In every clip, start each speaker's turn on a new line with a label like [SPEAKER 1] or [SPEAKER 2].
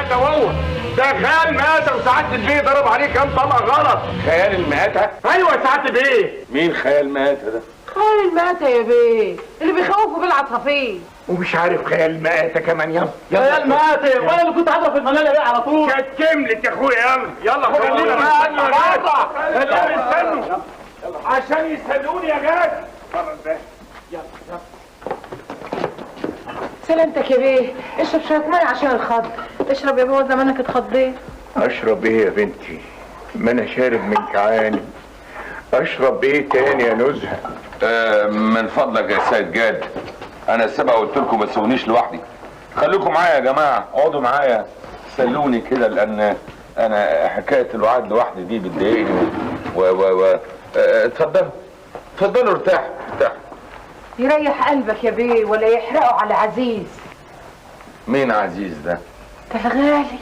[SPEAKER 1] انت وهو؟ ده خيال مآتة، وسعادة البيه ضرب عليه كام طلقه غلط.
[SPEAKER 2] خيال المآتة؟
[SPEAKER 1] ايوه يا سعادة البيه.
[SPEAKER 2] مين خيال مآتة ده؟
[SPEAKER 3] خيال المآتة يا بيه، اللي بيخوفوا بالعصافير.
[SPEAKER 1] ومش عارف خيال مآتة كمان. يلا يلا
[SPEAKER 4] خيال مآتة، وانا اللي كنت هضرب في المنالة بيه على طول.
[SPEAKER 1] كانت كملت يا اخويا. يلا يلا خلونا بقى بره، خلوهم يستنوا عشان يسلوني يا جاد. يلا يلا.
[SPEAKER 3] سلامتك يا بيه، اشرب شوية مية عشان الخض.
[SPEAKER 5] اشرب يا بابا، زمانك اتخضيت.
[SPEAKER 1] اشرب ايه يا بنتي؟ ما انا شارب من كعاني، اشرب ايه تاني يا نزهه؟
[SPEAKER 2] من فضلك يا سيد جاد، انا سبق قلت لكم ما تسيبونيش لوحدي، خليكم معايا يا جماعة، اقعدوا معايا سلوني كده، لان انا حكاية الوعد لوحدي دي بتضايقني. و و و اتفضلوا اتفضلوا، ارتاحوا ارتاحوا.
[SPEAKER 3] يريح قلبك يا بيه ولا يحرقه على عزيز.
[SPEAKER 2] مين عزيز ده؟
[SPEAKER 3] ده الغالي،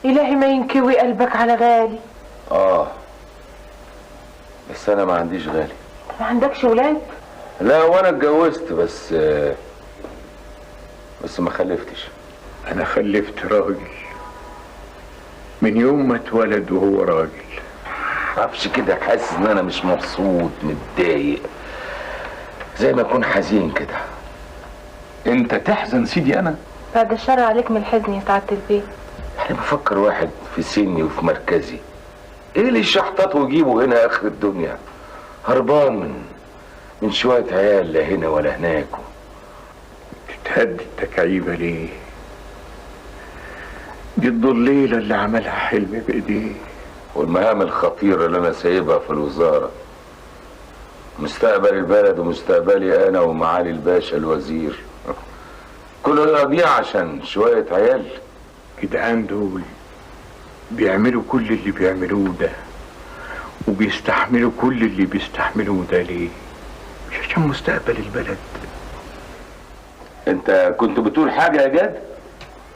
[SPEAKER 3] الهي ما ينكوي قلبك على غالي.
[SPEAKER 2] بس انا ما عنديش غالي.
[SPEAKER 3] ما عندكش ولاد؟
[SPEAKER 2] لا، وانا اتجوزت بس ما خلفتش.
[SPEAKER 1] انا خلفت راجل من يوم ما اتولد وهو راجل.
[SPEAKER 2] معرفش كده، حاسس ان انا مش مبسوط، متضايق، زي ما اكون حزين كده.
[SPEAKER 6] انت تحزن سيدي؟ انا
[SPEAKER 5] بعد الشر عليك من الحزن يا سعادة البيه.
[SPEAKER 2] انا بفكر واحد في سني وفي مركزي، ايه اللي شحطته ويجيبه هنا اخر الدنيا؟ هربان من شوية عيال لا هنا ولا هناك.
[SPEAKER 1] تتهدي التكعيبه ليه؟ دي الضليله اللي عملها حلمي بايديه،
[SPEAKER 2] والمهام الخطيرة اللي انا سايبها في الوزارة، مستقبل البلد ومستقبلي انا ومعالي الباشا الوزير، كل ده يضيع عشان شوية عيال.
[SPEAKER 1] جدعان دول بيعملوا كل اللي بيعملوه ده وبيستحملوا كل اللي بيستحملوه ده ليه؟ مش عشان مستقبل البلد.
[SPEAKER 2] انت كنت بتقول حاجة يا جاد؟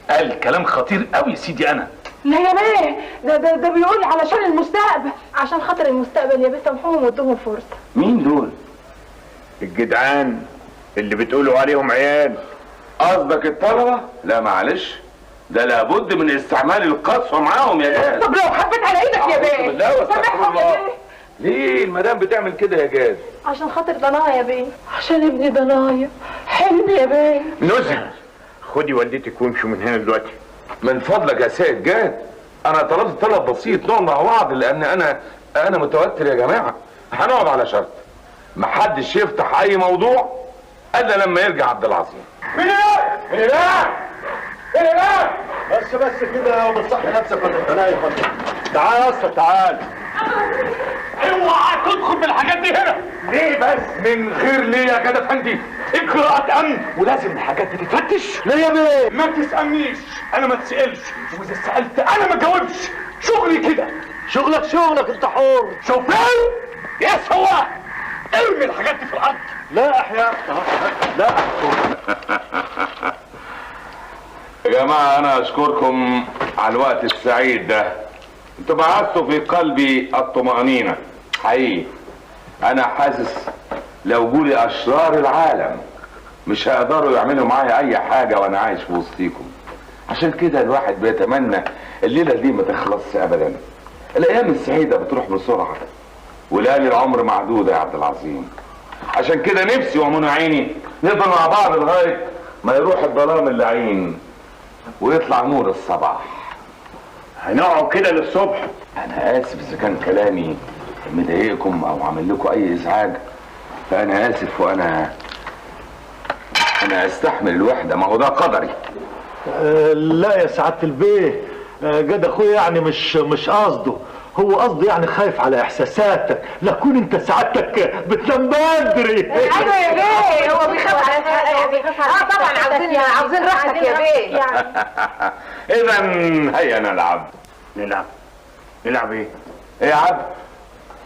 [SPEAKER 6] قال كلام خطير قوي سيدي انا.
[SPEAKER 3] لا يا بيه، ده ده ده بيقول علشان المستقبل.
[SPEAKER 5] عشان خاطر المستقبل يا بيه، سامحوهم وادوهم فرصة.
[SPEAKER 2] مين دول؟
[SPEAKER 1] الجدعان اللي بتقولوا عليهم عيال.
[SPEAKER 2] قصدك الطلبة؟ لا معلش، ده لابد من استعمال القسوة معاهم يا جاد.
[SPEAKER 3] طب لو حبيت على ايدك يا بيه.
[SPEAKER 2] بالله واستغفر
[SPEAKER 3] سامحهم يا
[SPEAKER 2] الله.
[SPEAKER 3] بيه.
[SPEAKER 2] ليه المدام بتعمل كده يا جاد؟
[SPEAKER 5] عشان خاطر ضنايا يا بيه.
[SPEAKER 3] عشان ابني ضنايا حلمي يا بيه.
[SPEAKER 1] نزهه، خدي والدتك وامشوا من هنا دلوقتي.
[SPEAKER 2] من فضلك يا سيد جاد، انا طلبت طلب بسيط، نقعد مع بعض، لان انا متوتر يا جماعة. هنقعد على شرط محدش يفتح اي موضوع الا لما يرجع عبد العظيم.
[SPEAKER 1] مين هناك؟ مين هناك؟ مين هناك؟
[SPEAKER 4] بس كده، وبتصحي نفسك ولا انت نايم؟ تعال يا اسطى تعال.
[SPEAKER 6] اوعى تدخل بالحاجات دي هنا.
[SPEAKER 1] ليه بس؟
[SPEAKER 6] من غير ليه يا جدع افندي؟ اجراءات امن ولازم الحاجات دي تتفتش.
[SPEAKER 4] ليه يا بيه؟
[SPEAKER 6] ما تسالنيش، انا ما تسالش، واذا سالت انا ما جاوبش. شغلي كده.
[SPEAKER 4] شغلك شغلك، انت حر.
[SPEAKER 6] شوفان يا سواق، ارمي الحاجات دي في الارض.
[SPEAKER 4] لا احيا، لا.
[SPEAKER 2] يا جماعة انا اشكركم على الوقت السعيد ده، انتوا بعثتوا في قلبي الطمأنينة حقيقي. انا حاسس لو جولي اشرار العالم مش هيقدروا يعملوا معايا اي حاجة وانا عايش في وسطيكم. عشان كده الواحد بيتمنى الليلة دي ما تخلصش ابدا. الايام السعيدة بتروح بسرعة، وليالي العمر معدودة يا عبد العظيم. عشان كده نفسي ومنى عيني نفضل مع بعض لغاية ما يروح الظلام اللعين ويطلع نور الصباح.
[SPEAKER 1] هنقعد كده للصبح؟
[SPEAKER 2] انا اسف اذا كان كلامي مضايقكم او عامل لكم اي ازعاج، فانا اسف، وانا استحمل الوحدة، ما هو ده قدري.
[SPEAKER 4] لا يا سعادة البيه، جاد اخويا يعني مش قصده، هو قصده يعني خايف على احساساتك، لا كون انت سعادتك بتنام بدري.
[SPEAKER 3] ايوه يا بيه، هو بيخاف على
[SPEAKER 5] بيخاف على
[SPEAKER 3] طبعا، عاوزين راحتك يا بيه.
[SPEAKER 2] اذا هيا نلعب.
[SPEAKER 1] نلعب؟ نلعب ايه؟
[SPEAKER 2] ايه يا عبد؟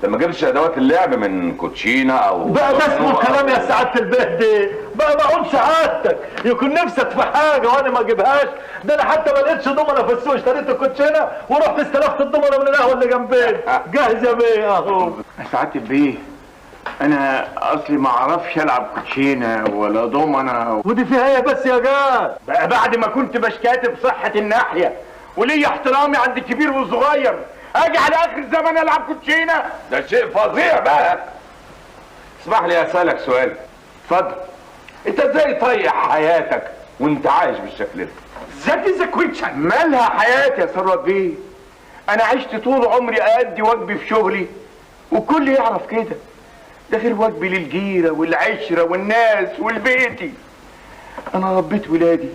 [SPEAKER 2] انت ما جبتش ادوات اللعب من كوتشينه او
[SPEAKER 4] بقى ده اسمه كلام يا سعادة البيه؟ دي بقى معقول سعادتك يكون نفسك في حاجة وانا ما اجيبهاش؟ ده انا حتى ما لقيتش دومنه في السوق، اشتريت الكوتشينه ورحت استلفت الدومنه من القهوة اللي جنبين. جاهز يا بيه اهو.
[SPEAKER 1] سعادة البيه، انا اصلي ما اعرفش العب كوتشينه ولا دومنه.
[SPEAKER 4] ودي فيها ايه بس يا جاد؟
[SPEAKER 1] بقى بعد ما كنت بشكاتب صحة الناحية وليا احترامي عند الكبير والصغير، اجي على اخر الزمن العب كوتشينه؟
[SPEAKER 2] ده شيء فظيع بقى. اسمح لي اسالك سؤال.
[SPEAKER 1] اتفضل.
[SPEAKER 2] انت ازاي طايق حياتك وانت عايش بالشكل ده؟
[SPEAKER 6] That is a question.
[SPEAKER 1] مالها حياتي يا ثروت بيه؟ انا عشت طول عمري اادي واجبي في شغلي والكل يعرف كده، ده غير واجبي للجيره والعشرة والناس والبيتي. انا ربيت ولادي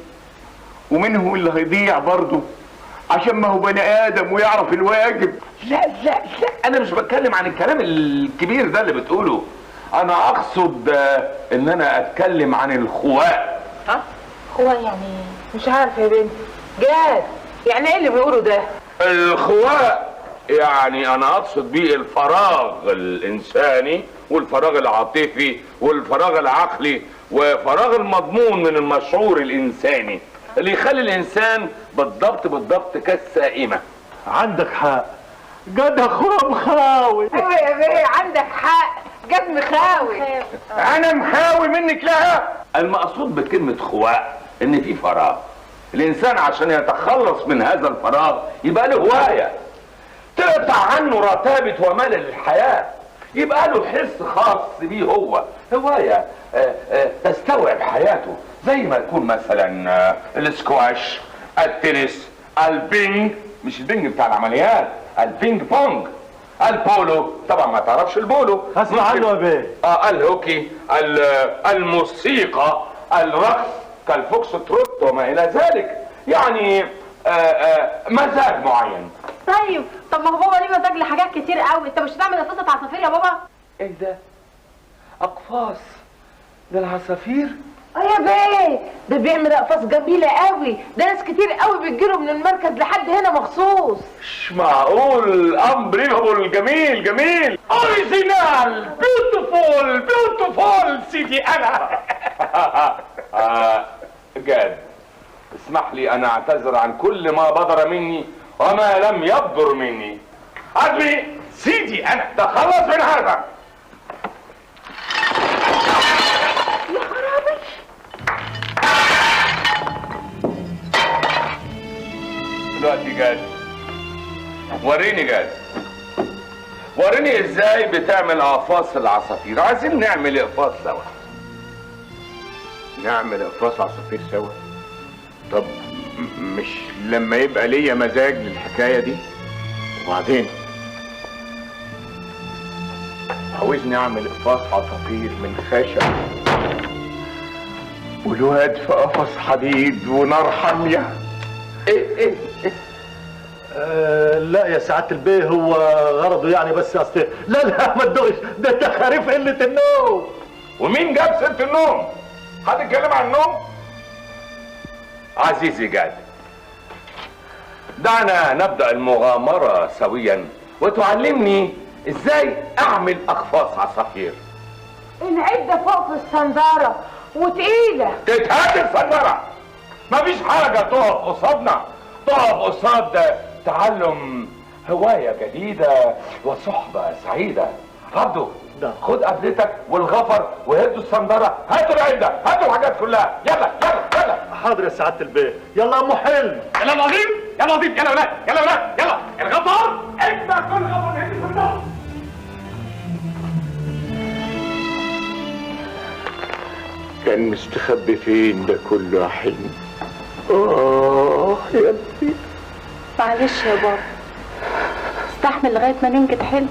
[SPEAKER 1] ومنهم اللي هيضيع برضه عشان ما هو بني ادم ويعرف الواجب.
[SPEAKER 2] لا لا لا، انا مش بتكلم عن الكلام الكبير ده اللي بتقوله، انا اقصد ان انا اتكلم عن الخواء.
[SPEAKER 3] ها؟ خواء يعني ايه؟ مش عارفه يا بنتي. جاد يعني ايه اللي بيقوله ده؟
[SPEAKER 2] الخواء يعني انا اقصد بيه الفراغ الانساني والفراغ العاطفي والفراغ العقلي وفراغ المضمون من المشعور الانساني اللي يخلي الانسان بالضبط بالضبط كالسائمه.
[SPEAKER 4] عندك حق، جد اخويا مخاوي.
[SPEAKER 3] ايوه يا بيه عندك حق، جد مخاوي.
[SPEAKER 1] انا مخاوي منك لها.
[SPEAKER 2] المقصود بكلمه خواء ان في فراغ، الانسان عشان يتخلص من هذا الفراغ يبقى له هواية تقطع عنه رتابه وملل الحياة، يبقى له حس خاص بيه هو، هواية تستوعب حياته، زي ما يكون مثلا السكواش، التنس، البينج، مش البينج بتاع العمليات، البينج بونج، البولو، طبعا ما تعرفش البولو،
[SPEAKER 4] اسمع عنه يا بيه،
[SPEAKER 2] الهوكي، الموسيقى، الرقص كالفوكس تروت وما الى ذلك، يعني مزاج معين.
[SPEAKER 5] طيب طب ما هو بابا ليه مزاج لحاجات كتير قوي، انت مش هتعمل قفصة عصافير يا بابا؟
[SPEAKER 2] ايه ده؟ اقفاص للعصافير؟
[SPEAKER 3] اه يا بيه، ده بيعمل اقفاص جميلة قوي، ده ناس كتير قوي بتجيله من المركز لحد هنا مخصوص.
[SPEAKER 2] مش معقول، unbelievable، جميل جميل،
[SPEAKER 6] original، beautiful beautiful سيدي انا.
[SPEAKER 2] جاد اسمح لي انا اعتذر عن كل ما بدر مني وما لم يبدر مني. عدلي
[SPEAKER 6] سيدي انا،
[SPEAKER 2] تخلص من هذا.
[SPEAKER 3] يا خرابي.
[SPEAKER 2] دلوقتي جاد وريني، جاد وريني ازاي بتعمل اقفاص العصافير، عايزين نعمل اقفاص سوا.
[SPEAKER 1] نعمل اقفاص عصافير سوا؟ طب مش لما يبقى ليا مزاج للحكايه دي؟ وبعدين عاوزني اعمل اقفاص عصافير من خشب والواد في قفص حديد ونار حامية؟
[SPEAKER 2] ايه ايه ايه؟
[SPEAKER 4] لا يا سعادة البيه، هو غرضه يعني بس اصل لا لا ما تدوش، ده تخاريف قلة النوم.
[SPEAKER 2] ومين جاب سيره النوم؟ حد اتكلم عن النوم؟ عزيزي جاد، دعنا نبدأ المغامرة سويا وتعلمني ازاي اعمل اقفاص عصافير.
[SPEAKER 3] العدة فوق في الصندارة وتقيلة.
[SPEAKER 2] تتهد الصندارة، مفيش حاجة تقف قصادنا، تقف قصاد تعلم هواية جديدة وصحبة سعيدة. عبدو خد قبلتك والغفر وهدوا الصندرة، هاتوا العدة، هاتوا الحاجات كلها، يلا يلا يلا.
[SPEAKER 4] حاضر يا سعادة البيه، يلا يا ام حلمي.
[SPEAKER 6] يلا يا لطيف، يلا لطيف، يلا ولاد، يلا ولاد، يلا الغفر، اجمع كل غفر هدي الصندرة.
[SPEAKER 1] كان مستخبي فين ده كله يا حلمي؟ يا ابني.
[SPEAKER 5] معلش يا بابا، استحمل لغاية ما ننجد حلم.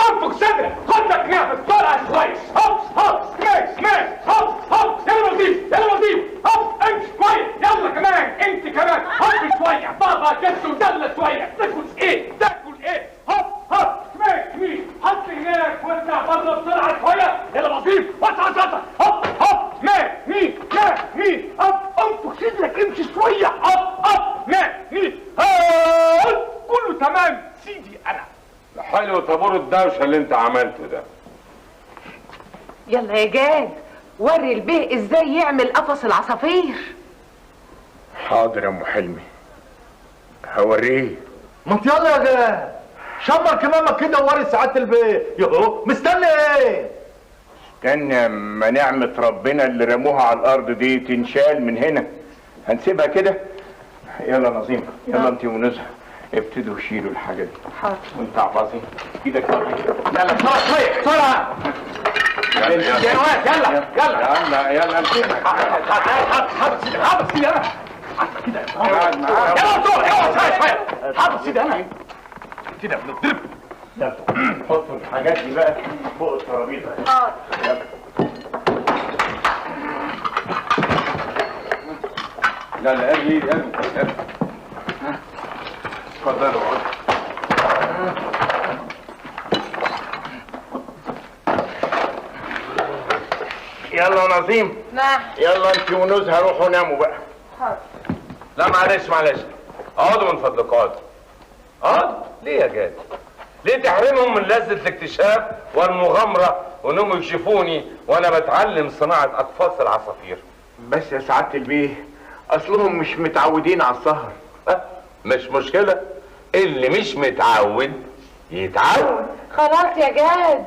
[SPEAKER 6] انفخ صدرك، خد لك نفس، طلع شوية، هوب هوب، شمال شمال، هوب هوب، يلا لطيف، يلا لطيف، هوب، امشي شوية، يلا كمان، انت كمان، هوب شوية، بابا جسو يلا شوية، تاكل ايه؟ تاكل ايه؟ هوب هوب، شمال يمين، حط هناك وارجع بره بسرعة شوية، يلا لطيف، وسع وسع، هوب هوب، شمال يمين، شمال يمين، هوب، انفخ صدرك، امشي شوية، هوب هوب، شمال يمين، هوب، كله تمام سيدي انا.
[SPEAKER 2] حلو طابور الدوشة اللي انت عملته ده.
[SPEAKER 3] يلا يا جاد، وري البيه ازاي يعمل قفص العصافير.
[SPEAKER 1] حاضر يا ام حلمي، هوريه.
[SPEAKER 4] ما انت يلا يا جاد، شمر كمامك كده ووري سعادة البيه. يهو مستني ايه؟
[SPEAKER 1] استنى ما نعمة ربنا اللي رموها على الارض دي تنشال من هنا، هنسيبها كده؟ يلا نظيم، يلا انت ونزهه ابتدوا شيلوا الحاجة دي.
[SPEAKER 5] حاضر.
[SPEAKER 1] وانت عباصي ايدك.
[SPEAKER 6] يلا بسرعة شوية، بسرعة. يلا يلا
[SPEAKER 1] يلا يلا.
[SPEAKER 6] حاضر سيدي، حاضر سيدي انا. كده يلا بسرعة، يلا شوية شوية. حاضر سيدي انا. كده بنضرب.
[SPEAKER 1] يلا حطوا الحاجات دي بقى فوق الترابيزة.
[SPEAKER 5] حاضر.
[SPEAKER 1] يلا.
[SPEAKER 2] لا لا ارمي ارمي ارمي. اتفضلوا.
[SPEAKER 1] يلا يا نظيم.
[SPEAKER 3] نعم.
[SPEAKER 1] يلا انت ونزهه روحوا ناموا بقى.
[SPEAKER 3] حاضر.
[SPEAKER 2] لا معلش معلش، اقعدوا من فضلكم، اقعدوا. اقعدوا ليه يا جاد؟ ليه تحرمهم من لذة الاكتشاف والمغامرة وانهم يكشفوني وانا بتعلم صناعة اقفاص العصافير؟
[SPEAKER 1] بس يا سعادة البيه اصلهم مش متعودين على السهر.
[SPEAKER 2] مش مشكلة، اللي مش متعود يتعود.
[SPEAKER 3] خلاص يا جاد،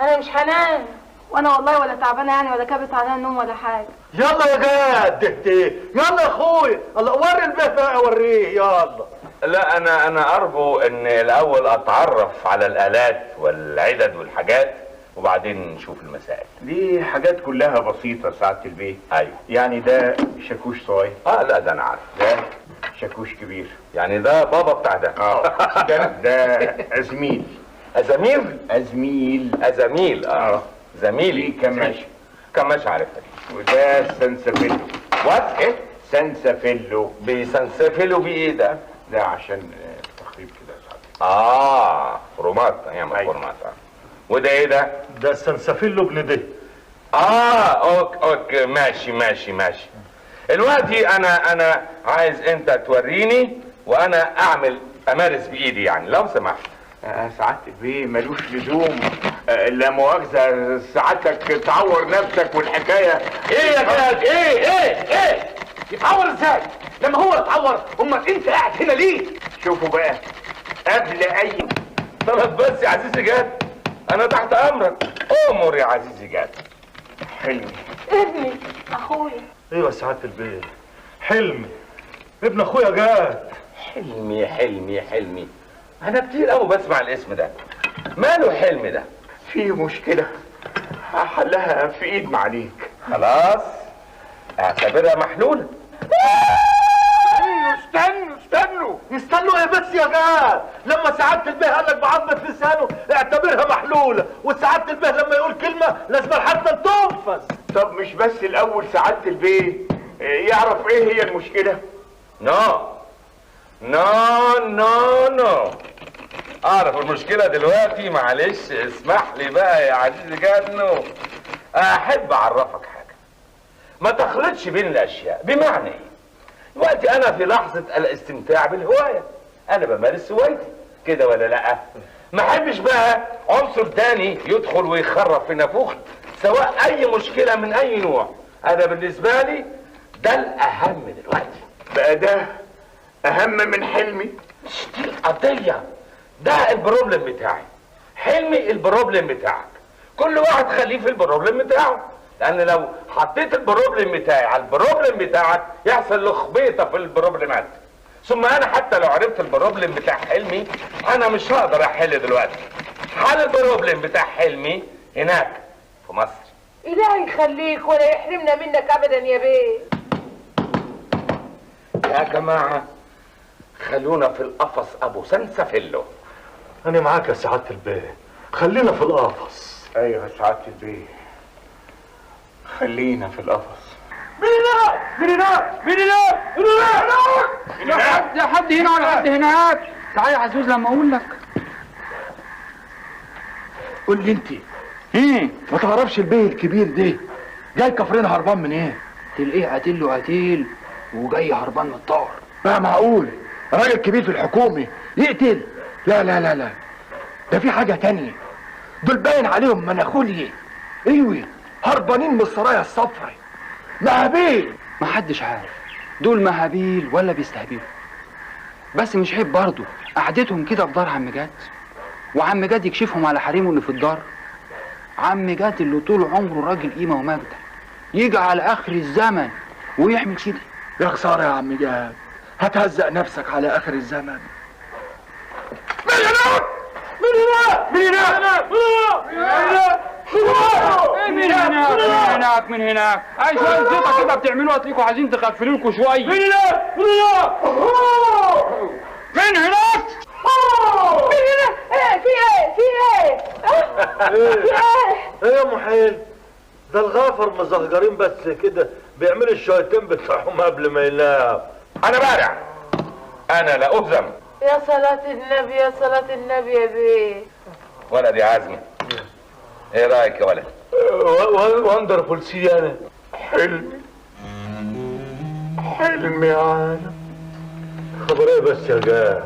[SPEAKER 3] انا مش هنام.
[SPEAKER 5] وانا والله ولا تعبانة يعني، ولا كابت عليا النوم ولا حاجة.
[SPEAKER 4] يلا يا جاد، يلا يا اخويا، الله وري البيه بقى، وريه يلا.
[SPEAKER 2] لا انا ارجو ان الاول اتعرف على الالات والعدد والحاجات وبعدين نشوف المسائل
[SPEAKER 1] دي. حاجات كلها بسيطة سعادة البيه.
[SPEAKER 2] ايوه.
[SPEAKER 1] يعني ده شاكوش صغير.
[SPEAKER 2] لا ده انا عارف.
[SPEAKER 1] ده شاكوش كبير.
[SPEAKER 2] يعني ده بابا بتاع ده.
[SPEAKER 1] ده ازميل.
[SPEAKER 2] ازامير؟
[SPEAKER 1] ازميل.
[SPEAKER 2] ازاميل. زميلي.
[SPEAKER 1] كماش.
[SPEAKER 2] كماش عارفها دي.
[SPEAKER 1] وده سنسفيلو.
[SPEAKER 2] what؟ ايه؟
[SPEAKER 1] سنسفيلو.
[SPEAKER 2] بيسنسفيلو بيه ايه ده؟
[SPEAKER 1] ده عشان تخريب كده يا سعادة.
[SPEAKER 2] خرومات، يعمل خرومات. وده ايه ده؟
[SPEAKER 4] ده سنسفيلو ابن ده.
[SPEAKER 2] okay okay، ماشي ماشي ماشي. دلوقتي انا عايز انت توريني وانا اعمل امارس بايدي يعني لو سمحت.
[SPEAKER 1] سعادة البيه ملوش لزوم، لا مؤاخذة سعادتك تعور نفسك والحكاية.
[SPEAKER 6] ايه يا جاد؟ ايه ايه ايه؟ يتعور ازاي؟ لما هو اتعور امال انت قاعد هنا ليه؟
[SPEAKER 1] شوفوا بقى قبل اي
[SPEAKER 2] طلب بس يا عزيزي جاد، انا تحت امرك. امر يا عزيزي جاد.
[SPEAKER 1] حلمي
[SPEAKER 5] ابني اخويا.
[SPEAKER 4] ايوه سعادة البيه، حلمي ابن اخويا جاد.
[SPEAKER 2] حلمي حلمي حلمي، انا كتير قوي بسمع الاسم ده. ماله حلمي ده؟
[SPEAKER 1] في مشكلة حلها في ايد معاليك.
[SPEAKER 2] خلاص اعتبرها محلولة.
[SPEAKER 1] استنوا استنوا
[SPEAKER 4] استنوا ايه بس يا جاد؟ لما سعادة البيه قال لك بعظمة لسانه اعتبرها محلولة، وسعادة البيه لما يقول كلمة لازم حتى تنفذ.
[SPEAKER 1] طب مش بس الاول سعادة البيه يعرف ايه هي المشكلة؟
[SPEAKER 2] no no no no، اعرف المشكلة دلوقتي. معلش اسمح لي بقى يا عزيزي جاد، no احب اعرفك حاجة، ما تخلطش بين الاشياء. بمعنى ايه؟ دلوقتي انا في لحظة الاستمتاع بالهواية، انا بمارس هوايتي كده ولا لا؟ ما احبش بقى عنصر تاني يدخل ويخرب في نافوخي، سواء اي مشكلة من اي نوع. انا بالنسبة لي ده الاهم دلوقتي.
[SPEAKER 1] بقى ده اهم من حلمي؟
[SPEAKER 2] مش دي القضية، ده ال problem بتاعي. حلمي ال problem بتاعك، كل واحد خليه في ال problem بتاعه، لان لو حطيت ال problem بتاعي على ال problem بتاعك يحصل لخبيطه في ال problem ات. ثم انا حتى لو عرفت ال problem بتاع حلمي انا مش هقدر احل دلوقتي. حل ال problem بتاع حلمي هناك في مصر.
[SPEAKER 3] إلهي يخليك ولا يحرمنا منك ابدا يا بيه.
[SPEAKER 2] يا جماعة خلونا في القفص ابو سنسفيلو.
[SPEAKER 4] انا معاك يا سعادة البيه، خلينا في القفص.
[SPEAKER 1] ايوه يا سعادة البيه، خلينا في القفص.
[SPEAKER 6] مين هناك؟ مين هناك؟ مين هناك؟ مين هناك؟
[SPEAKER 7] لا حد هنا ولا حد هناك. تعالى يا عزوز لما اقول لك.
[SPEAKER 8] قول لي انت ما تعرفش البيه الكبير ده جاي كفرين هربان من ايه؟
[SPEAKER 7] تلاقيه قتيل له قتيل وجاي هربان من الطار.
[SPEAKER 8] بقى معقول راجل كبير في الحكومة يقتل؟ لا لا لا لا، ده في حاجة تانية، دول باين عليهم مناخوليه. ايوه هربانين من السرايا الصفري مهابيل.
[SPEAKER 7] محدش عارف دول مهابيل ولا بيستهبلوا، بس مش عيب برضه قعدتهم كده في دار عم جاد، وعم جاد يكشفهم على حريمه اللي في الدار. عم جاد اللي طول عمره راجل قيمة ومجده يجي على اخر الزمن ويعمل كده.
[SPEAKER 8] يا خسارة يا عم جاد، هتهزق نفسك على اخر الزمن. من هناك من هناك من هناك من هناك
[SPEAKER 6] من هناك من هناك من هناك. اي شوية زيطه كده بتعملوها تلاقيكوا عايزين تغفلوا لكم شوية. من هناك من هناك من هناك
[SPEAKER 3] من هناك. ايه في ايه في ايه في ايه؟
[SPEAKER 4] ايه يا محيل؟ ده الغافر مزهجرين بس كده بيعملوا الشويتين بتاعهم قبل ما ينام.
[SPEAKER 2] انا بارع، انا لا اهزم.
[SPEAKER 3] يا صلاة النبي يا صلاة النبي يا بيه.
[SPEAKER 2] ولد يا عزمي، ايه رايك يا ولد؟
[SPEAKER 4] wonderful سيدي. انا
[SPEAKER 1] حلمي حلمي يا عالم.
[SPEAKER 4] خبر ايه بس يا جاد؟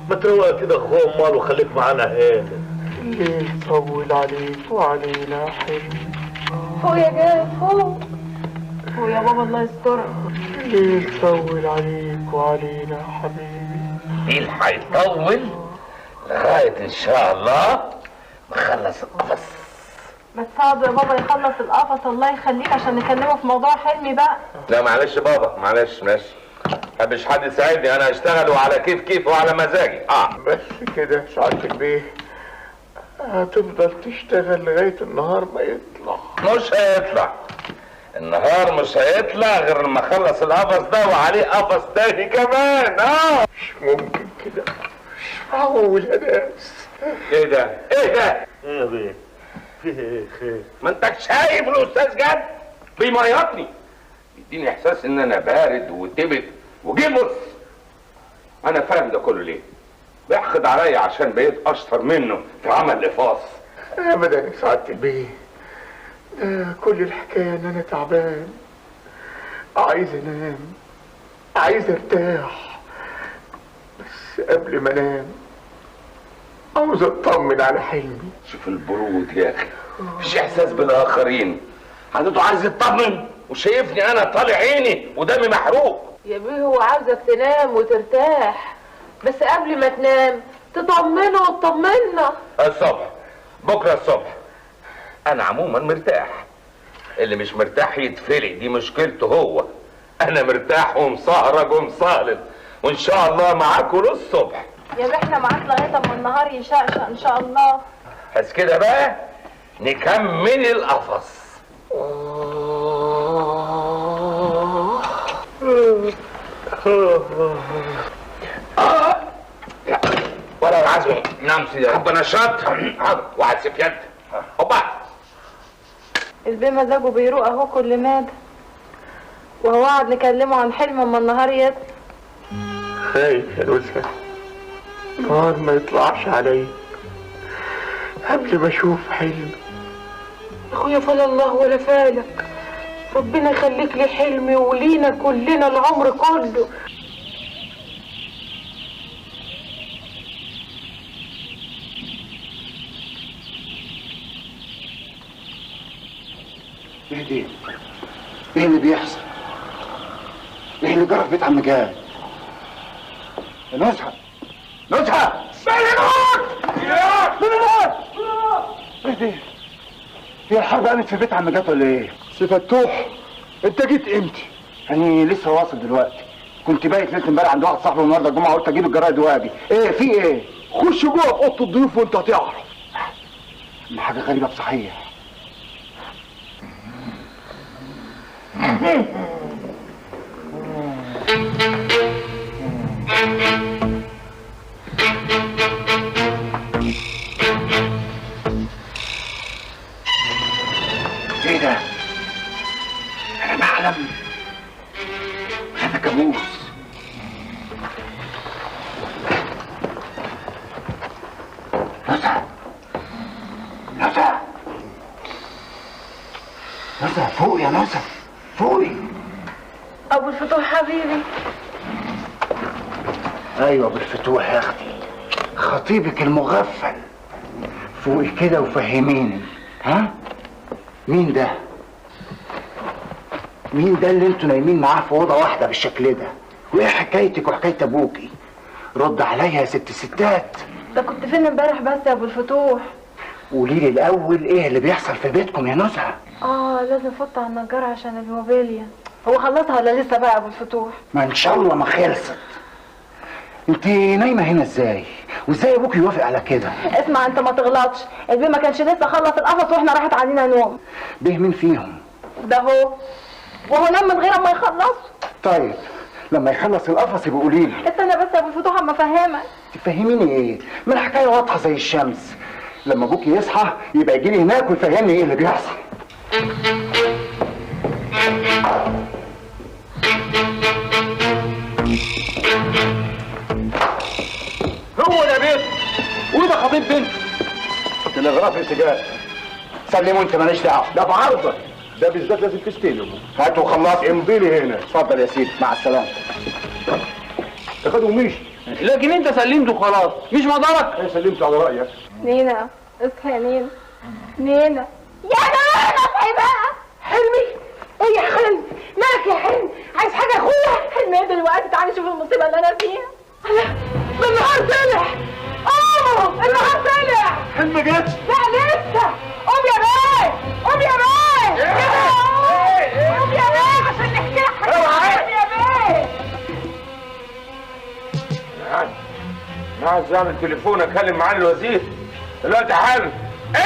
[SPEAKER 4] ما تروق كده اخويا امال وخليك معانا هنا.
[SPEAKER 1] الليل طول عليك وعلينا حلمي.
[SPEAKER 5] فوق يا جاد، فوق فوق يا بابا، الله يسترك.
[SPEAKER 1] الليل طول عليك وعلينا حبيبي.
[SPEAKER 2] الليل هيطول لغاية ان شاء الله نخلص القفص.
[SPEAKER 5] بس صعب يا بابا يخلص القفص، الله يخليك، عشان نكلمه في موضوع حلمي بقى.
[SPEAKER 2] لا معلش بابا، معلش معلش، مش حد يساعدني، انا هشتغل وعلى كيف كيف وعلى مزاجي.
[SPEAKER 1] بس كده سعادة البيه هتفضل تشتغل لغاية النهار ما يطلع.
[SPEAKER 2] مش هيطلع النهار، مش هيطلع غير لما اخلص القفص ده وعليه قفص تاني كمان.
[SPEAKER 1] مش ممكن كده، مش معقول يا ناس.
[SPEAKER 2] ايه ده؟ ايه ده؟
[SPEAKER 4] ايه يا بيه؟ فيه ايه خير؟
[SPEAKER 2] ما انت شايف الاستاذ جاد بيميطني، بيديني احساس ان انا بارد وتبت وجبس. انا فاهم ده كله ليه؟ بيحقد عليا عشان بقيت اشطر منه في عمل القفاص.
[SPEAKER 1] ابدا يا سعادة البيه، ده كل الحكاية ان انا تعبان، عايز انام، عايز ارتاح، بس قبل ما انام عاوز اطمن على حلمي.
[SPEAKER 2] شوف البرود يا اخي، مفيش احساس بالاخرين. حضرته عايز يطمن وشايفني انا طالع عيني ودمي محروق.
[SPEAKER 3] يا بيه هو عاوزك تنام وترتاح، بس قبل ما تنام تطمنه وتطمنا.
[SPEAKER 2] الصبح، بكره الصبح. انا عموما مرتاح، اللي مش مرتاح يتفلق، دي مشكلته هو. انا مرتاح ومسهرج ومصالل، وان شاء الله معاكم للصبح.
[SPEAKER 5] يا بيه احنا معاك لغاية اما النهار يشقشق ان شاء الله.
[SPEAKER 2] بس كده بقى نكمل القفص. ولا العزم. نعم سيدي. حب نشاط واحد سفيان. هوبا.
[SPEAKER 5] البيه مزاجه بيروق اهو كل مادة، وهو قعد نكلمه عن حلم اما النهار يطلع.
[SPEAKER 1] خايف يا نزهه النهار ما يطلعش عليا قبل ما اشوف حلمي.
[SPEAKER 3] اخويا فلا الله ولا فالك، ربنا يخليك لي حلمي ولينا كلنا العمر كله.
[SPEAKER 8] ايه دي؟ ايه اللي بيحصل؟ ايه اللي جرى في بيت عم جاد؟ نزهه نزهه ايه دي؟ هي الحرب قامت في بيت عم جاد ولا ايه؟
[SPEAKER 1] سي فتوح انت جيت امتى؟
[SPEAKER 8] يعني لسه واصل دلوقتي، كنت بايت ليلة امبارح عند واحد صاحبي النهارده الجمعة، قلت اجيب الجرايد واجي. ايه في ايه؟
[SPEAKER 1] خش جوه في اوضة الضيوف وانت هتعرف.
[SPEAKER 8] ما حاجة غريبة بصحيح. ايه ده؟ انا بحلم؟ هذا كابوس. نزهة نزهة نزهة فوق يا نزهة فوقي.
[SPEAKER 5] ابو الفتوح حبيبي.
[SPEAKER 8] ايوه ابو الفتوح يا اختي، خطيبك المغفل. فوقي كده وفهميني. ها؟
[SPEAKER 9] مين ده؟ مين ده اللي انتوا نايمين معاه في اوضة واحدة بالشكل ده؟ وايه حكايتك وحكاية ابوكي؟ رد عليا يا ست الستات.
[SPEAKER 5] ده كنت فين امبارح بس يا ابو الفتوح؟
[SPEAKER 9] قولي لي الاول ايه اللي بيحصل في بيتكم يا نزهه؟
[SPEAKER 5] لازم افوت على النجار عشان الموبيليا. هو خلصها ولا لسه بقى يا ابو الفتوح؟
[SPEAKER 9] ما ان شاء الله ما خلصت. انت نايمة هنا ازاي؟ وازاي ابوك يوافق على كده؟
[SPEAKER 5] اسمع انت ما تغلطش، البيه ما كانش لسه خلص القفص واحنا راحت علينا نوم.
[SPEAKER 9] به مين فيهم؟
[SPEAKER 5] ده هو، وهو نام من غير ما يخلصه.
[SPEAKER 9] طيب لما يخلص القفص يبقى قولي لي.
[SPEAKER 5] استنى بس يا ابو الفتوح اما افهمك.
[SPEAKER 9] تفهميني ايه؟ ما الحكاية واضحة زي الشمس. لما ابوك يصحى يبقى يجي لي هناك ويفهمني ايه اللي بيحصل.
[SPEAKER 8] هو ده بيته وده خطيب بنته.
[SPEAKER 1] تلغراف يا سجاد.
[SPEAKER 9] سلمه انت، ماليش دعوه.
[SPEAKER 1] ده بعرضك ده بالذات لازم تستلمه.
[SPEAKER 9] هاته وخلص.
[SPEAKER 1] امضي لي هنا.
[SPEAKER 9] اتفضل يا سيدي، مع السلامة.
[SPEAKER 1] تاخده ومشي.
[SPEAKER 7] لكن انت سلمته خلاص، مش مقدرك.
[SPEAKER 1] انا سلمته على رايك.
[SPEAKER 5] نينا اصحي يا نينا. نينا يا نينا اصحي بقى.
[SPEAKER 3] حلمي؟ ايه يا حلمي؟ مالك يا حلمي؟ عايز حاجة يا اخويا؟
[SPEAKER 5] حلمي ايه دلوقتي؟ تعالي شوفي المصيبة اللي انا فيها.
[SPEAKER 3] لا ده النهار طلع. النهار طلع.
[SPEAKER 4] حلمي جت؟
[SPEAKER 3] لا لسه. قوم يا بيه، قوم يا بيه، قوم يا بيه عشان نحكي لك حاجة. قوم يا بيه.
[SPEAKER 2] انا عايز اعمل تليفون اكلم معالي الوزير دلوقتي حالا.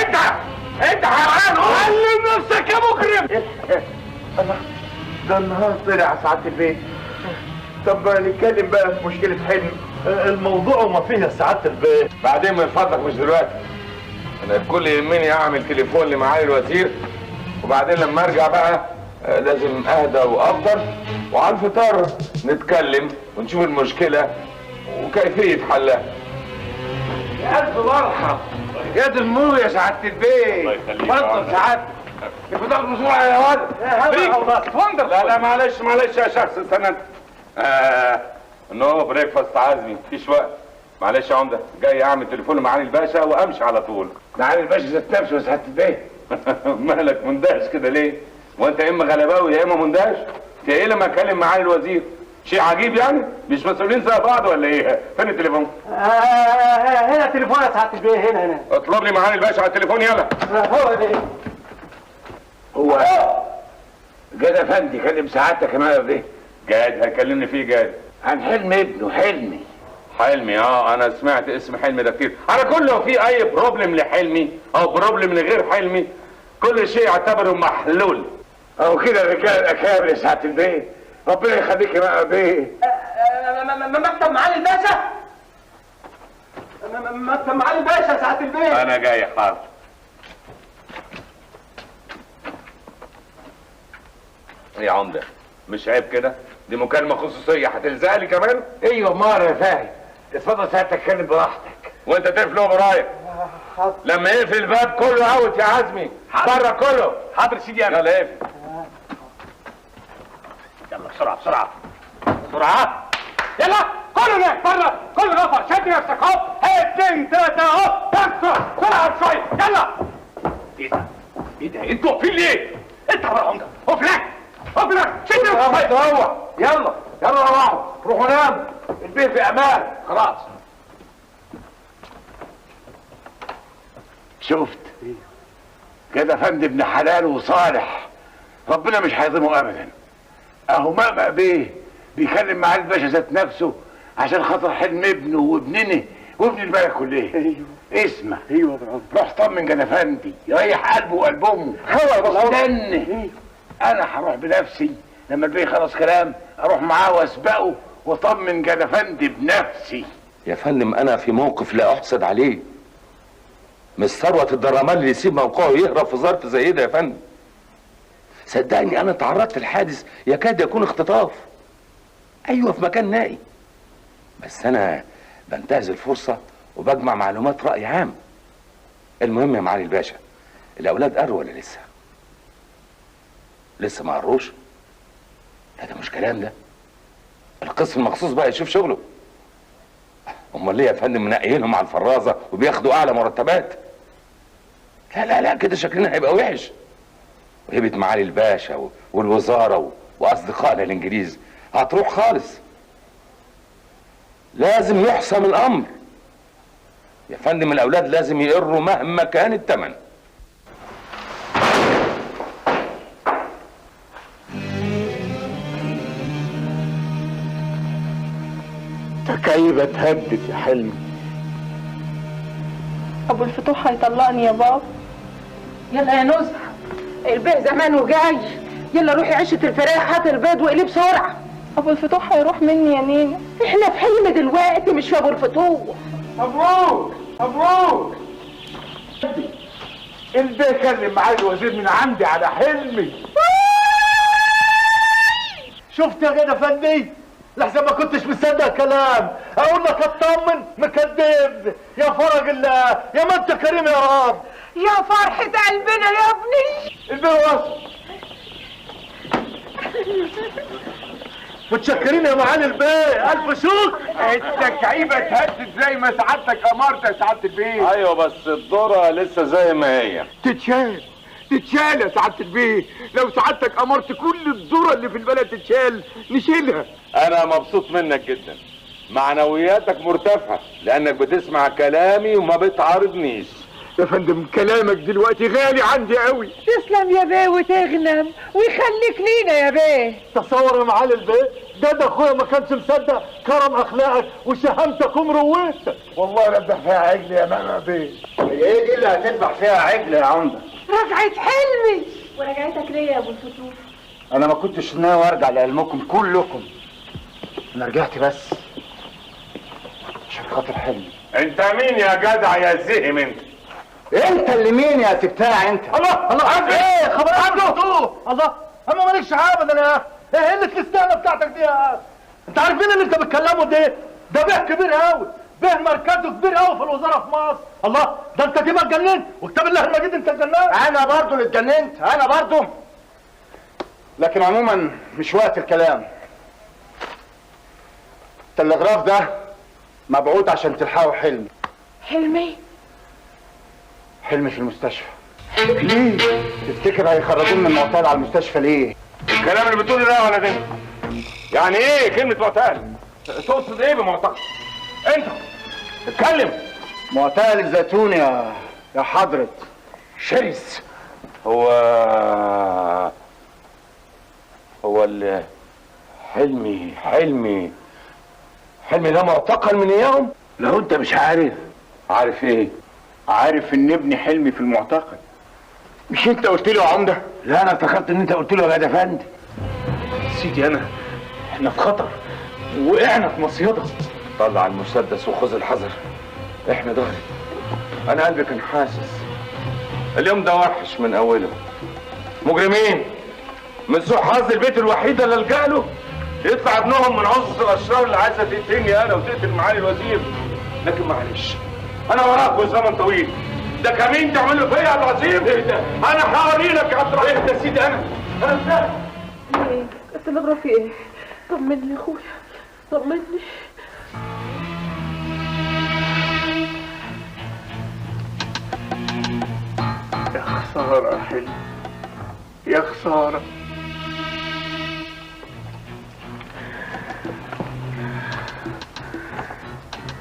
[SPEAKER 2] انت حيوان،
[SPEAKER 6] علم نفسك يا مجرم.
[SPEAKER 1] الله، ده النهار طلع يا سعادة البيت. طب نتكلم بقى في مشكلة حلمي.
[SPEAKER 4] الموضوع وما فيه يا سعادة البيت.
[SPEAKER 2] بعدين من فضلك مش دلوقتي. انا كل يهمني اعمل تليفون لمعالي الوزير، وبعدين لما ارجع بقى لازم اهدى وافطر، وعلى الفطار نتكلم ونشوف المشكلة وكيفية حلها.
[SPEAKER 8] يا الف مرحب يا دمور يا سعادة البيت. اتفضل سعادتك. الفطار بسرعة يا ولد.
[SPEAKER 2] لا لا معلش معلش يا شخص، استنى انت. no breakfast عزمي، مفيش وقت. معلش يا عمده، جاي اعمل تليفون لمعالي الباشا وامشي على طول.
[SPEAKER 8] معالي الباشا ذات نفسه يا سعادة البيت.
[SPEAKER 2] مالك مندهش كده ليه؟ وانت يا اما غلباوي يا اما مندهش؟ انت ايه لما اكلم معالي الوزير؟ شيء عجيب يعني؟ مش مسؤولين زي بعض ولا ايه؟ فين التليفون؟
[SPEAKER 6] هنا تليفون يا سعادة البيه، هنا هنا.
[SPEAKER 2] اطلب لي معالي الباشا على التليفون يلا.
[SPEAKER 6] هو ده.
[SPEAKER 8] هو جاد افندي كلم سعادتك يا معالي البيه.
[SPEAKER 2] جاد هيكلمني فيه جاد؟
[SPEAKER 8] عن حلم ابنه حلمي.
[SPEAKER 2] حلمي؟ انا سمعت اسم حلمي ده كتير. على كل لو في اي problem لحلمي او problem لغير حلمي، كل شيء اعتبره محلول.
[SPEAKER 8] اهو كده الرجالة الاكابر يا سعادة البيه. ربنا يخليك يا معالي البيه.
[SPEAKER 6] مكتب معالي الباشا، مكتب معالي الباشا يا سعادة البيه.
[SPEAKER 2] انا جاي حاضر. يا عمده مش عيب كده؟ دي مكالمة خصوصية هتلزق لي كمان؟
[SPEAKER 8] ايوه مار يا فهد، اتفضل ساعتك اتكلم براحتك.
[SPEAKER 2] وانت تقفل ورايا.
[SPEAKER 6] حاضر.
[SPEAKER 2] لما يقفل الباب كله out يا عزمي. بره كله.
[SPEAKER 6] حاضر سيدي انا.
[SPEAKER 2] يلا اقفل.
[SPEAKER 6] يلا بسرعة بسرعة بسرعة. يلا كله هناك بره، كله نفر، شد نفسك. هوب 2 3 هوب، بسرعة بسرعة شوية. يلا. ايه ده؟ ايه ده؟ انتوا واقفين ليه؟ انت بره عمده، اقف هناك، اقف هناك، شد نفسك.
[SPEAKER 8] روح يلا يلا روحوا، روحوا ناموا، البيت في امان خلاص. شفت كده يا فندم ابن حلال وصالح، ربنا مش هيظلمه ابدا. اهو مأمأ بيه بيكلم معالي الباشا ذات نفسه عشان خاطر حلم ابنه وابننا وابن البلد كلها.
[SPEAKER 1] ايوه
[SPEAKER 8] اسمع.
[SPEAKER 1] ايوه يا عمده.
[SPEAKER 8] روح طمن جد افندي، يريح قلبه وقلب امه.
[SPEAKER 1] هو
[SPEAKER 8] استنى، انا هروح بنفسي لما البيه خلص كلام، اروح معاه واسبقه واطمن جد افندي بنفسي.
[SPEAKER 2] يا فندم انا في موقف لا احسد عليه. مش ثروة الدرمال اللي يسيب موقعه يهرب في ظرف زي ده يا فندم. صدقني انا تعرضت لحادث يكاد يكون اختطاف. ايوه في مكان نائي. بس انا بنتهز الفرصة وبجمع معلومات راي عام. المهم يا معالي الباشا، الاولاد قروا ولا لسه؟ لسه ما قروش؟ لا ده مش كلام ده. القسم المخصوص بقى يشوف شغله. امال ليه يا فندم منقيينهم على الفرازه وبياخدوا اعلى مرتبات؟ لا لا لا كده شكلنا هيبقى وحش. وهبه معالي الباشا والوزارة واصدقائنا الانجليز هتروح خالص. لازم يحسم الامر يا فندم، الاولاد لازم يقروا مهما كان الثمن.
[SPEAKER 1] تكعيبة اتهدت يا حلمي.
[SPEAKER 5] ابو الفتوح هيطلقني يا بابا.
[SPEAKER 3] يلا يا نزهه، البيه زمانه جاي. يلا روحي عشه الفراخ، هات البيض واقليه بسرعة.
[SPEAKER 5] ابو الفتوح هيروح مني يا نينا.
[SPEAKER 3] احنا في حلم دلوقتي مش في ابو الفتوح.
[SPEAKER 8] مبروك مبروك. البيه كلم معايا الوزير من عندي على حلمي.
[SPEAKER 4] شفت يا غدا فندي؟ لحسن ما كنتش مصدق كلام، اقول لك اطمن مكدب. يا فرج الله، يا ما انت كريم يا رب.
[SPEAKER 3] يا فرحة قلبنا يا ابني.
[SPEAKER 4] البيه وصل. متشكرين يا معالي البيه، الف شكر.
[SPEAKER 1] التكعيبه اتهدت زي ما سعادتك امرت يا سعادة البيه.
[SPEAKER 2] ايوه بس الذرة لسه زي ما هي.
[SPEAKER 1] تتشال تتشال يا سعادة البيه، لو سعادتك امرت كل الذرة اللي في البلد تتشال نشيلها.
[SPEAKER 2] انا مبسوط منك جدا، معنوياتك مرتفعة لانك بتسمع كلامي وما بتعارضنيش.
[SPEAKER 1] يا فندم كلامك دلوقتي غالي عندي قوي.
[SPEAKER 3] تسلم يا بيه وتغنم ويخليك لينا يا بيه.
[SPEAKER 4] تصور يا معالي البيه، ده اخويا ما كانش مصدق كرم اخلاقك وشهامتك ومروتك.
[SPEAKER 8] والله لا اذبح فيها عجل يا ماما بيه.
[SPEAKER 9] هي ايه دي اللي هتذبح فيها عجل يا عمده؟
[SPEAKER 3] رجعت حلمي.
[SPEAKER 5] ورجعتك ليه يا ابو الفتوح؟
[SPEAKER 9] انا ما كنتش ناوي ارجع لعلمكم كلكم، انا رجعت بس عشان خاطر حلمي.
[SPEAKER 2] انت مين يا جدع يا زهم انت؟
[SPEAKER 9] انت اللي مين يا تبتاع انت؟
[SPEAKER 4] الله الله، ايه خبر عنده؟ الله، اما مالكش ابدا يا اخي. ايه قلة الاستهانة بتاعتك دي يا اخي؟ انت عارف مين اللي انت بتكلمه ده؟ ده بيه كبير قوي، بيه مركزه كبير قوي في الوزارة في مصر. الله، ده انت دي ما اتجننت، وكتاب الله المجيد انت اتجننت.
[SPEAKER 9] انا برضه اللي اتجننت، انا برضه. لكن عموما مش وقت الكلام. التلغراف ده مبعوث عشان تلحقوا حلمي.
[SPEAKER 3] حلمي؟
[SPEAKER 9] حلمي في المستشفى.
[SPEAKER 1] ليه؟
[SPEAKER 9] تفتكر هيخرجوه من المعتقل على المستشفى ليه؟
[SPEAKER 2] الكلام اللي بتقوله ده ولا ده؟ يعني ايه كلمة معتقل؟ تقصد ايه بمعتقل؟ انت اتكلم.
[SPEAKER 9] معتقل الزيتون يا حضرة
[SPEAKER 2] شرس. هو حلمي حلمي حلمي ده معتقل من اياهم؟
[SPEAKER 8] لو انت مش عارف.
[SPEAKER 2] عارف ايه؟
[SPEAKER 1] عارف ان ابن حلمي في المعتقل. مش انت قلت له يا عمده؟
[SPEAKER 8] لا انا افتكرت ان انت قلت له يا غدا فندي.
[SPEAKER 6] سيدي انا احنا في خطر، وقعنا في مصيده.
[SPEAKER 2] طلع المسدس وخذ الحذر، احنا ظهري. انا قلبي كان حاسس اليوم ده وحش من اوله. مجرمين من سوء حظ البيت الوحيد اللي الجا له يطلع ابنهم من عصة الاشرار اللي عايزه تقتلني انا وتقتل معالي الوزير. لكن معلش انا وراك والزمن طويل. ده كمين تعمله فيا يا عبد العظيم؟ ايه ده؟ انا هوري لك يا عبد الرحيم.
[SPEAKER 6] ايه ده سيدي؟ انا ازاي؟
[SPEAKER 5] ايه التلغرافي ايه؟ طمني يا اخويا، طمني.
[SPEAKER 1] يا خسارة يا حلمي، يا خسارة.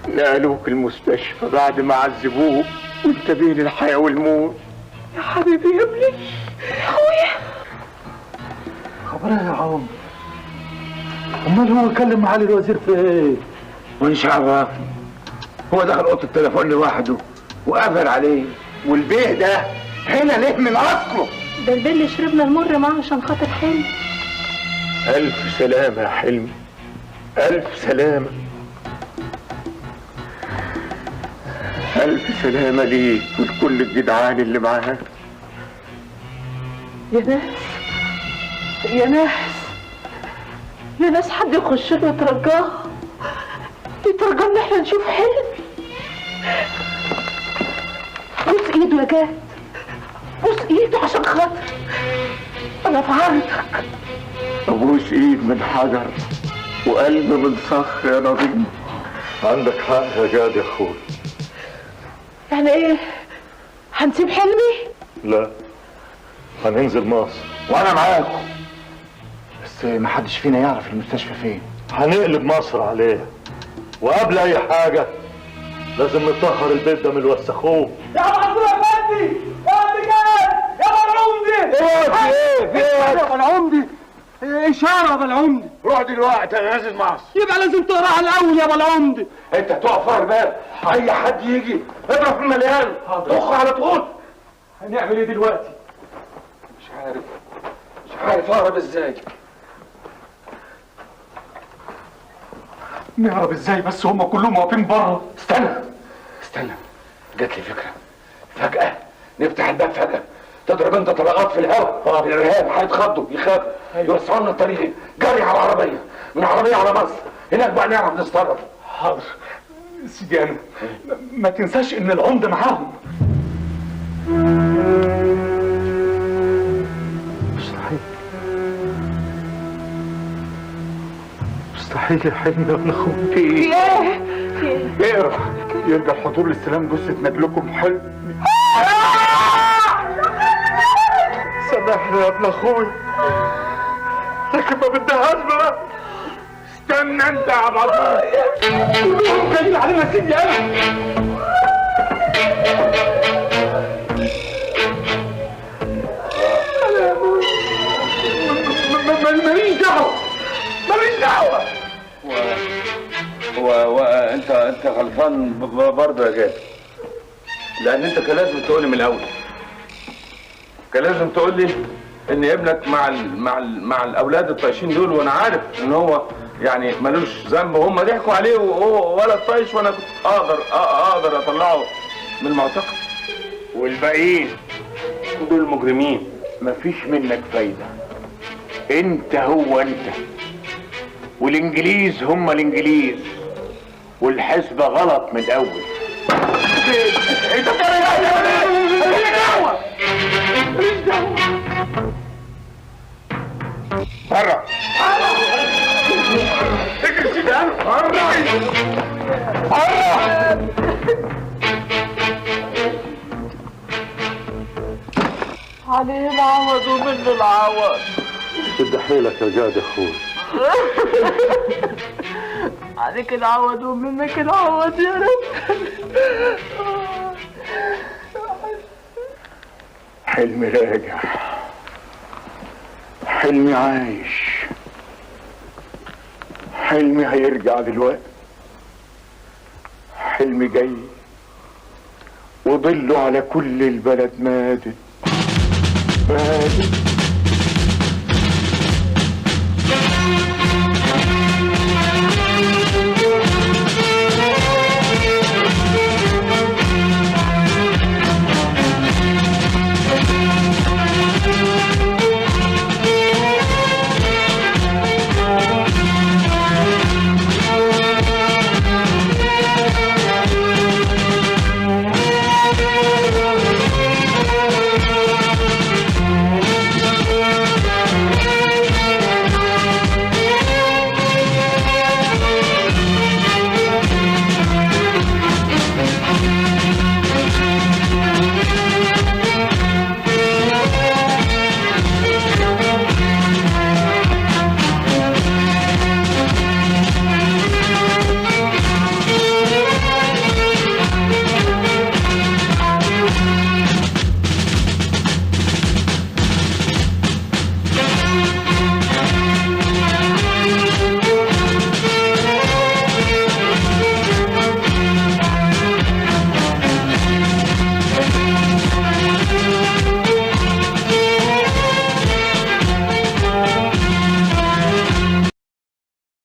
[SPEAKER 1] نقلوك المستشفى بعد ما عذبوك وانت بين الحياة والموت.
[SPEAKER 5] يا حبيبي يا ابني، يا اخويا.
[SPEAKER 4] خبر ايه يا عم؟ امال هو كلم معالي الوزير في ايه؟
[SPEAKER 8] ومش عرفني، هو دخل اوضة التليفون لوحده وقفل عليه.
[SPEAKER 9] والبيه ده هنا ليه من اصله؟
[SPEAKER 5] ده البيه اللي شربنا المر معاه عشان خاطر حلمي.
[SPEAKER 1] الف سلامه يا حلمي، الف سلامه، الف سلامه ليك ولكل الجدعان اللي معاك.
[SPEAKER 5] يا ناس يا ناس يا ناس، حد يخش له يترجاه، يترجاه ان احنا نشوف حلمي. بوس ايده يا جاد، بوس ايده عشان خاطر انا في عرضك.
[SPEAKER 1] ابوس ايد من حجر وقلب من صخر يا نظيم.
[SPEAKER 4] عندك حق يا جاد يا اخوي.
[SPEAKER 5] يعني ايه؟ هنسيب حلمي؟
[SPEAKER 4] لا، هننزل مصر.
[SPEAKER 8] وانا معاكم،
[SPEAKER 9] بس ما حدش فينا يعرف المستشفى فين.
[SPEAKER 4] هنقلب مصر عليه، وقبل اي حاجة لازم نطهر البيت ده من الوسخوه.
[SPEAKER 6] يا عبد يا فندي، يا عبد جاد، يا بالعمدي.
[SPEAKER 8] ايه في ايه في ايه
[SPEAKER 6] يا بالعمدي؟ اشارة يا بالعمدي.
[SPEAKER 8] روح دلوقتي، انا نازل مصر.
[SPEAKER 6] يبقى لازم تقراها الاول يا بالعمدي.
[SPEAKER 8] انت هتقف ورا الباب، اي حد يجي اضرب في المليان، طخ على طول.
[SPEAKER 6] هنعمل ايه دلوقتي؟
[SPEAKER 7] مش عارف، مش عارف اهرب ازاي.
[SPEAKER 6] نهرب ازاي بس؟ هم كلهم واقفين بره.
[SPEAKER 8] استنى استنى، جات لي فكرة. فجاة نفتح الباب فجاة، تضرب انت طلقات في الهواء، الارهاب هيتخضوا يخافوا.
[SPEAKER 6] أيوة.
[SPEAKER 8] يوسعوا لنا الطريق، جري على العربية، من العربية على مصر، هناك بقى نعرف نتصرف.
[SPEAKER 6] حاضر سيدي. انا ما تنساش ان العمدة معاهم.
[SPEAKER 4] مستحيل مستحيل يا حلمي يا ابن اخويا.
[SPEAKER 9] في ايه؟
[SPEAKER 5] في ايه؟
[SPEAKER 9] اقرا. يرجى الحضور لاستلام جثة نجلكم حلمي.
[SPEAKER 4] سامحني يا ابن اخويا، لكن ما بدهاش بقى.
[SPEAKER 8] استنى انت يا عبد الله،
[SPEAKER 6] كلهم جايين علينا سيدي. انا ماليش دعوه، ماليش دعوه.
[SPEAKER 2] هو انت غلطان برضه يا جاد، لان انت كان لازم تقول لي من الاول. كان لازم تقول لي ان ابنك مع ال مع ال مع الاولاد الطايشين دول، وانا عارف ان هو يعني ملوش ذنب، وهم ضحكوا عليه وهو ولد طايش، وانا كنت اقدر اطلعه من المعتقل.
[SPEAKER 1] والباقيين
[SPEAKER 2] دول مجرمين،
[SPEAKER 1] مفيش منك فايده. انت هو انت، والانجليز هم الانجليز، والحسبه غلط من الاول.
[SPEAKER 6] انت بتعمل ايه؟ ماليش دعوه، ماليش دعوه.
[SPEAKER 8] بره اجري سيدي. انا بره بره.
[SPEAKER 5] عليه العوض ومنه العوض.
[SPEAKER 4] شد حيلك يا جاد يا اخوي.
[SPEAKER 5] عليك العوض ومنك العوض يا رب.
[SPEAKER 1] حلمي راجع، حلمي عايش، حلمي هيرجع دلوقتي، حلمي جاي وظله على كل البلد مادت مادت.